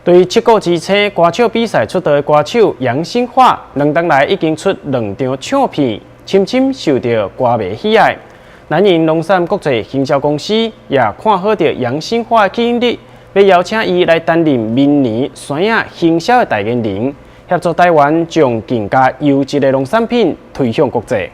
對七國之星歌唱比賽出道的歌手楊新華，2冬來已經出兩張唱片，深深受著歌迷喜愛。南瀛農產國際行銷公司也看好著楊新華的吸引力，欲邀請伊來擔任明年山仔行銷的代言人，協助台灣將更加優質的農產品推向國際。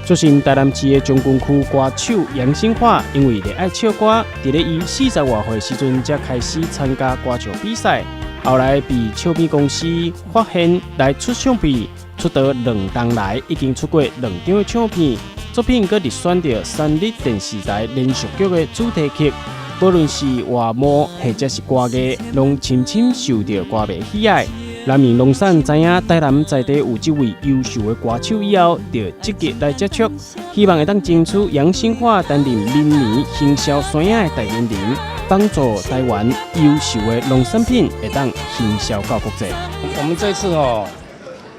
出身台南市的將軍區歌手楊新華，因為熱愛唱歌，佇咧伊40外歲時陣才開始參加歌唱比賽，後來被唱片公司發現來出唱片，出道2冬來已經出過兩張的唱片，作品閣入選著三立電視台連續劇的主題曲，無論是外貌或者是歌藝，攏深深受著歌迷喜愛。南瀛農產知影台南在地有這位優秀的歌手以後，就積極來接觸，希望會當爭取楊新華擔任明年行銷山仔的代言人，幫助台灣優秀的農產品會當行銷到國際。我們這次哦，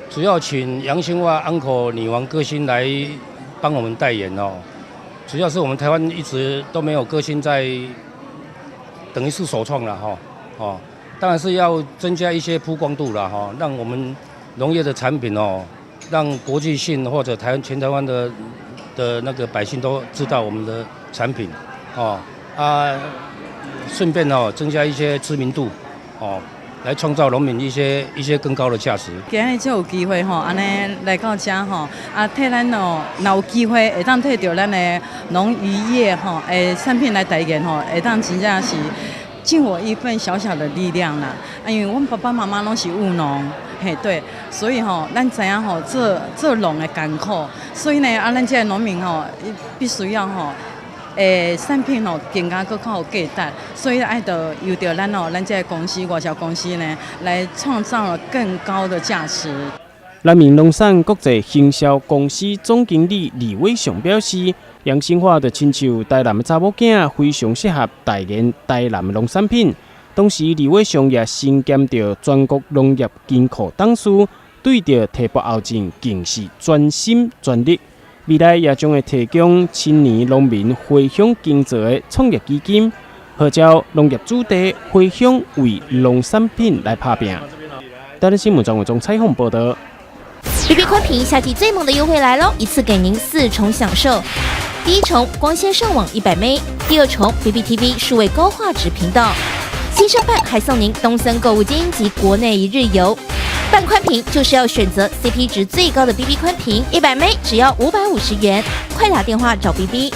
主要請楊新華 uncle 女王歌星來幫我們代言哦。主要是我們台灣一直都沒有歌星在，等於是首創了哈，哦。當然是要增加一些曝光度了哈，讓我們農業的產品哦，讓國際性或者台灣全台灣的那個百姓都知道我們的產品哦啊，順便哦增加一些知名度哦，來創造農民一些更高的價值。今日才有機會吼，按呢來到遮吼，啊，替咱哦，若有機會會當替著咱的農漁業吼，產品來代言吼，會當真正是盡我一份小小的力量啦。啊，因為阮爸爸媽媽攏是務農，嘿對，所以吼，咱知影吼做做農的艱苦，所以呢，啊，咱這个農民吼，必須要吼，產品吼更加閣較有價值，所以愛著由著咱哦，咱這个公司外銷公司呢，來創造了更高的價值。南瀛農產國際行銷公司總經理李偉雄表示，楊新華就親像台南的查某囝，非常適合代言台南的農產品。同時，李偉雄也身兼著全國農業金庫董事，對著提拔後進更是專心全力。未來也將會提供青年農民回鄉耕作的創業基金，號召農業子弟回鄉為農產品來拍拚。台灣新聞張偉忠採訪報道。 B B 寬頻夏季最猛的優惠來嘍！一次給您四重享受。第一重，光纖上網100 M；第二重，B B T V 數位高畫質頻道。新設辦還送您東森購物金及國內一日遊。辦寬頻就是要選擇 CP 值最高的 B B 寬頻，100 M 只要550元，快打電話找 B B。